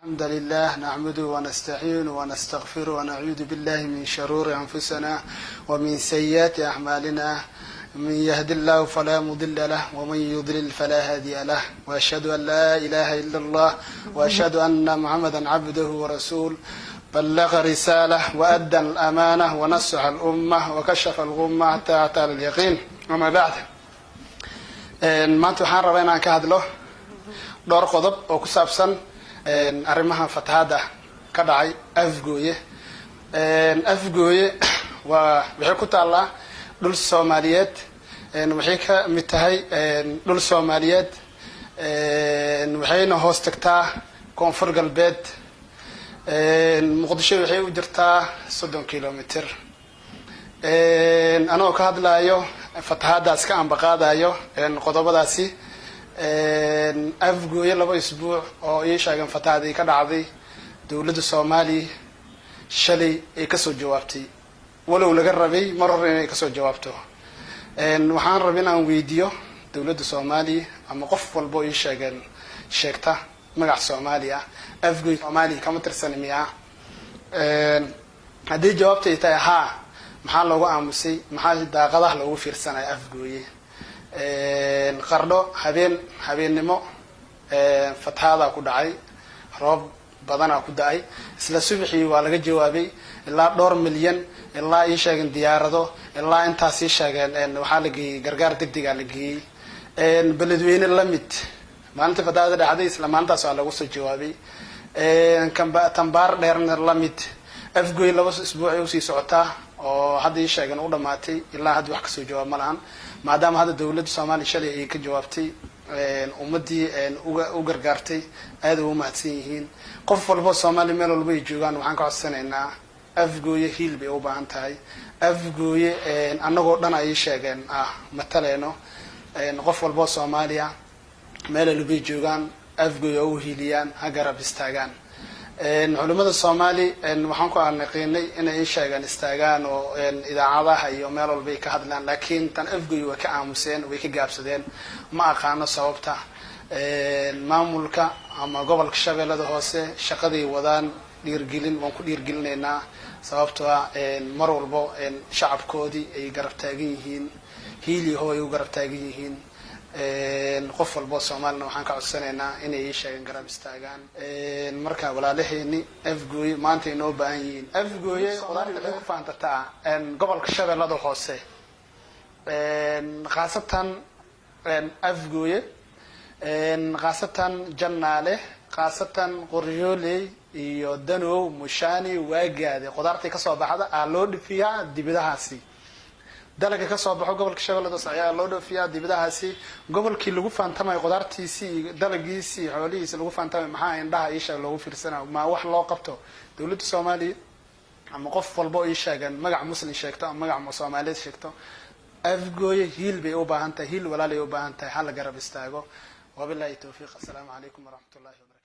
الحمد لله نحمده ونستعينه ونستغفره ونعوذ بالله من شرور أنفسنا ومن سيئات أعمالنا. من يهد الله فلا مضل له ومن يضلل فلا هادي له، وأشهد أن لا إله إلا الله وأشهد أن محمدا عبده ورسوله، بلغ رسالة وأدى الأمانة ونصح الأمة وكشف الغمة حتى أتى اليقين. أما بعد، maanta waxaan rabaa inaan ka hadlo dhowr qodob oo ku saabsan arrimaha fatahaadda ka dhacay Afgooye. Afgooye waa waxay ku taallaa dhul Soomaaliyeed, waxay ka mid tahay dhul Soomaaliyeed, waxayna hoos tagtaa Koonfur Galbeed. Muqdisho waxay u jirtaa 30 kilomitr. Anagoo ka hadlaayo fatahaadaas, ka ambaqaadayo qodobadaasi, Afgooye 2 isbuuc oo ii sheegeen fatahaadii ka dhacday, dowladda Soomaaliya shalay ay kasoo jawaabtay, walow laga rabay mar hore inay kasoo jawaabto. Waxaan rabay in aan weydiiyo dowladda Soomaaliya ama qof walbo ii sheegeen sheegta magaca Soomaaliya: Afgooy Soomaaliya kama tirsani miyaa? Haddii jawaabta ay tahay haa, maxaa loogu aamusay? Maxaa daaqadaha loogu fiirsanaya Afgooye? Qardho habeen habeennimo fatahaadaa ku dhacay, roob badanaa ku da-ay. Isla subaxii waa laga jawaabay, ilaa dhowr milyan, ilaa ii sheegeen diyaarado, ilaa intaas ii sheegeen waxaa la geeyey gargaar degdegaa la geeyey. Beledweyne lamid, maalintii fatahaada dhacday isla maalintaas waa lagu soo jawaabay. Tambaar dheerna lamid. Afgoy 2 isbuuc ay usii socotaa oo hadda ii sheegeen u dhamaatay, ilaa hadda wax kasoo jawaab ma lahan. Maadaama hadda dowladda Soomaaliya shalay ay ka jawaabtay, ummadii uga u gargaartay, aada ugu mahadsan yihiin. Qof walbo Soomaaliya meel walba ay joogaan waxaan ka codsanaynaa, Afgooye hiil bay u baahan tahay. Afgooye annagoo dhan ay sheegeen ah mataleeno. Qof walbo Soomaaliya meel walbay joogaan, Afgooye oo u hiiliyaan, ha garab istaagaan. Culimada Soomaali waxaan ku anaqiinay inay sheegaan, istaagaan oo idaacadaha iyo meel walbay ka hadlaan, laakiin tan Afgoy way ka aamuseen, way ka gaabsadeen. Ma aqaano sababta. Maamulka ama gobolka Shabeellada Hoose shaqaday wadaan dhiirgelin waan ku dhiirgelinaynaa, sababtoo ah mar walbo shacabkoodii ay garab taagan yihiin, hiili hoo ay u garab taagan yihiin. Qof walbo Soomaalina waxaan ka codsanaynaa inay ii sheegeen garab istaagaan. Marka walaalaheeni Afgooye maanta ay noo baahan yihiin. Afgooye qudaarta waxay ku faantataa gobolka Shabeellada Hoose, khaasatan Afgooye, khaasatan Jannaale, khaasatan Qoryooley iyo Danow, Mushani, Waagaade. Qudaartay kasoo baxda aa loo dhifiyaa dibidahaasi. Dalaga kasoo baxo gobolka Shabeellada Hoose ayaa loo dhoofiyaa dibidahaasi. Gobolkii lagu faantamayo qudaartiisii iyo dalagiisii iyo xoolihiisi lagu faantamayo, maxaa indhaha iisheeg loogu fiirsanayo? Ma wax loo qabto dowladda Soomaaliya ama qof walbo ii sheegan magac Muslim sheegto ama magac Soomaaliyeed sheegto, Afgooye hiil bay u baahan tahay, hiil walaalay u baahan tahay. Hala garab istaago. Wabillahi towfiiq. Assalaamu calaykum waraxmat ullahi wabarakatu.